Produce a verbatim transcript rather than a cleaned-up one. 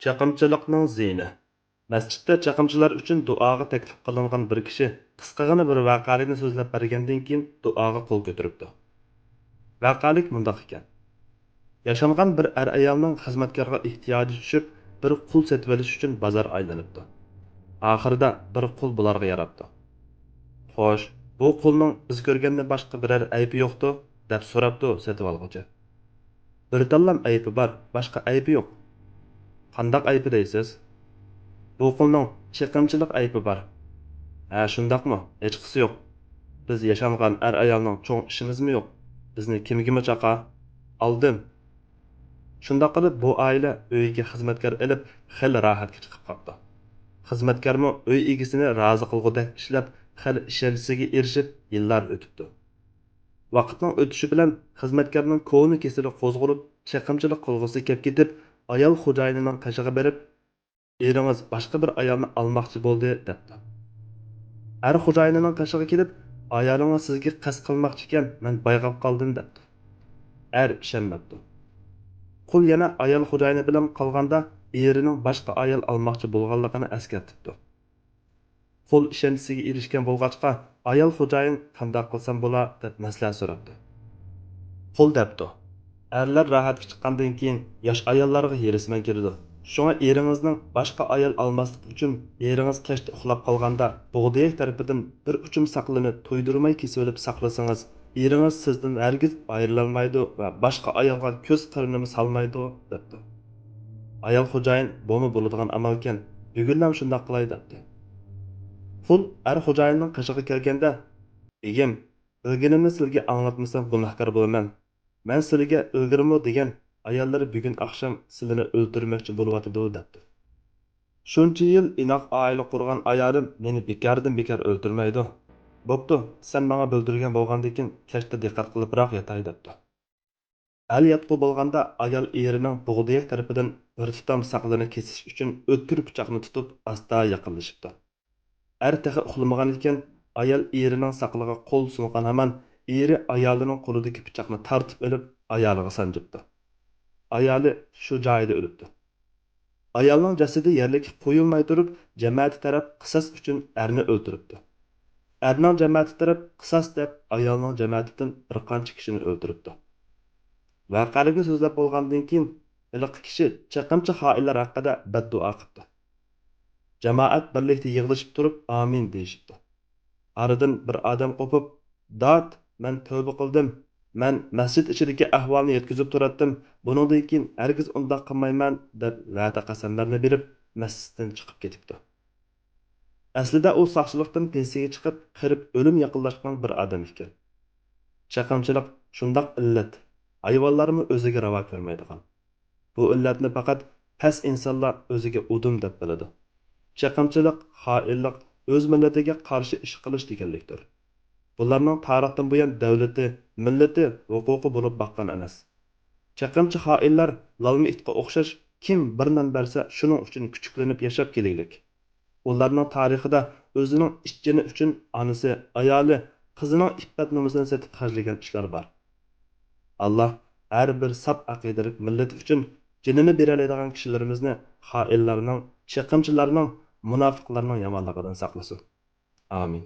چېقىمچىلىقنىڭ زىيىنى. مەسچىتتە چېقىمچىلار ئۈچۈن دۇئاغا تەكلىپ قىلىنغان بىر كىشى قىسقىغىنە بىر ۋەقەلىكنى سۆزلەپ بەرگەندىن كېيىن دۇئاغا قول كۆتۈرۈپتۇ. ۋەقەلىك مۇنداق ئىكەن. ياشانغان بىر ئەر-ئايالنىڭ خىزمەتكارغا ئېھتىياجى چۈشۈپ، بىر قۇل سېتىۋېلىش ئۈچۈن بازار ئايلىنىپتۇ. ئاخىرىدا بىر قۇل بۇلارغا ياراپتۇ. «خوش، بۇ قۇلنىڭ بىز كۆرگەندىن باشقا بىرەر ئەيىبى يوقتۇ؟» دەپ سوراپتۇ سېتىۋالغۇچى. «بىر تاللام ئەيىبى بار، باشقا ئەيىبى يوق.» «قانداق ئەيىبى دەيسىز؟» «بۇ قۇلنىڭ چېقىمچىلىق ئەيىبى بار.» «ھە، شۇنداقمۇ؟ ھېچقىسى يوق. بىز ياشانغان ئەر-ئايالنىڭ چوڭ ئىشىمىزمۇ يوق. بىزنى كىمگىمۇ چاقا؟ ئالدىم.» شۇنداق قىلىپ، بۇ ئائىلە ئۆيىگە خىزمەتكار ئېلىپ، خېلى راھەتكە چىقىپ قاپتۇ. خىزمەتكارمۇ ئۆي ئىگىسىنى رازى قىلغۇدەك ئىشلەپ، خېلى ئىشەنچىسىگە ئېرىشىپ، يىللار ئۆتۈپتۇ. ۋاقىتنىڭ ئۆتۈشى بىلەن خىزمەتكارنىڭ كونا كېسىلى قوزغىلىپ، چېقىمچىلىق قىلغۇسى كەپ كېتىپ، ئايال خوجايىنىنىڭ قېشىغا بېرىپ، «ئېرىڭىز باشقا بىر ئايالنى ئالماقچى بولدى» دەپتۇ. ئەر خوجايىنىنىڭ قېشىغا كېلىپ، «ئايالىڭىز سىزگە قەست قىلماقچىكەن، مەن بايقاپ قالدىم» دەپتۇ. ئەر ئىشەنمەپتۇ. قۇل يەنە ئايال خوجايىنى بىلەن قالغاندا، ئېرىنىڭ باشقا ئايال ئالماقچى بولغانلىقىنى ئەسكەرتىپتۇ. قۇل ئىشەنچىسىگە ئېرىشكەن بولغاچقا، ئايال خوجايىن «قانداق قىلسام بولا؟» دەپ مەسلىھەت سوراپتۇ. قۇل دەپتۇ، «ئەرلەر راھەتكە چىققاندىن كېيىن ياش ئاياللارغا ھېرىسمەن كېلىدۇ. شۇڭا ئېرىڭىزنىڭ باشقا ئايال ئالماسلىقى ئۈچۈن، ئېرىڭىز كەچتە ئۇخلاپ قالغاندا بوغدىيەك تەرىپىدىن بىر ئۇچۇم ساقىلىنى تويدۇرماي كېسىۋېلىپ ساقلىسىڭىز، ئېرىڭىز سىزدىن ھەرگىز ئايرىلالمايدۇ ۋە باشقا ئايالغا كۆز قىرىنىمۇ سالمايدۇ» دەپتۇ. ئايال خوجايىن «بۇمۇ بولىدىغان ئامالكەن، بۈگۈنلەم شۇنداق قىلاي» دەپتۇ. قۇل ئەر خوجايىننىڭ قېشىغا كەلگەندە، «بېگىم، بىلگىنىمنى سىلىگە ئاڭلاتمىسام گۇناھكار بولىمەن. مەن سىلىگە ئىلگىرىمۇ دېگەن، ئاياللىرى بۈگۈن ئاخشام سىلىنى ئۆلتۈرمەكچى بولۇۋاتىدۇ» دەپتۇ. «شۇنچە يىل ئىناق ئائىلە قۇرغان ئايالىم مېنى بىكاردىن بىكار ئۆلتۈرمەيدۇ. بوپتۇ، سەن ماڭا بىلدۈرگەن بولغاندىكىن كەچتە دىققەت قىلىپراق ياتاي» دەپتۇ. ئەل ياتقۇ بولغاندا ئايال ئېرىنىڭ بوغدىيەك تەرىپىدىن بىر تۇتام ساقىلىنى كېسىش ئۈچۈن ئۆتكۈر پىچاقنى تۇتۇپ ئاستا يېقىنلىشىپتۇ. ئەر تېخى ئۇخلىمىغان ئىكەن، ئايال ئېرىنىڭ ساقىلىغا قول سۇنغان ھامان ئېرى ئايالىنىڭ قولىدىكى پىچاقنى تارتىپ ئېلىپ ئايالىغا سانجىپتۇ. ئايالى شۇ جايىدا ئۆلۈپتۇ. ئايالنىڭ جەسىتى يەرلىككە قويۇلماي تۇرۇپ، جەمەتى تەرەپ قىساس ئۈچۈن ئەرنى ئۆلتۈرۈپتۇ. ئەرنىڭ جەمەتى تەرەپ قىساس دەپ ئايالنىڭ جەمەتىدىن بىر قانچە كىشىنى ئۆلتۈرۈپتۇ. ۋەقەلىكنى سۆزلەپ بولغاندىن كېيىن، ھېلىقى كىشى چېقىمچى خائىنلار ھەققىدە بەددۇئا قىپتۇ. جامائەت بىرلىكتە يىغلىشىپ تۇرۇپ ئامىن دېيىشىپتۇ. ئارىدىن بىر ئادەم قوپۇپ، دات، مەن تەۋبە قىلدىم. مەن مەسچىت ئىچىدىكى ئەھۋالنى يەتكۈزۈپ تۇراتتىم. بۇنىڭدىن كېيىن ھەرگىز ئۇنداق قىلمايمەن، دەپ ۋەدە قەسەملەرنى بېرىپ، مەسچىتتىن چىقىپ كېتىپتۇ. ئەسلىدە ئۇ ساقچىلىقتىن پېنسىيەگە چىقىپ، قېرىپ ئۆلۈم يېقىنلاشقان بىر ئادەم ئىكەن. چېقىمچىلىق شۇنداق ئىللەت، ھايۋانلارمۇ ئۆزىگە راۋا كۆرمەيدىغان. بۇ ئىللەتنى پەقەت پەس ئىنسانلار ئۆزىگە ئۇدۇم دەپ بىلىدۇ. چېقىمچىلىق، خائىنلىق، ئۆز مىللىتىگە قارشى ئىش قىلىش دېگەنلىكتۇر. بۇلارنىڭ تارىختىن بۇيان دەۋلىتى، مىللىتى، ھوقۇقى بولۇپ باققان ئەمەس. چېقىمچى خائىنلار لالما ئىتقا ئوخشاش، كىم بىر نان بەرسە، شۇنىڭ ئۈچۈن كۈچۈكلىنىپ ياشاپ كېلىگلىك. ئۇلارنىڭ تارىخىدا ئۆزىنىڭ ئىت جېنى ئۈچۈن ئانىسى، ئايالى، قىزىنىڭ ئىپپەت-نومۇسىنى سېتىپ خەجلىگەن ئىشلار بار. ئاللا ھەر بىر ساپ ئەقىدىلىك مىللىتى ئۈچۈن جېنىنى بېرەلەيدىغان كىشىلىرىمىزنى خائىنلارنىڭ، چېقىمچىلارنىڭ، مۇناپىقلارنىڭ يامانلىقىدىن ساقلىسۇن. ئامىن.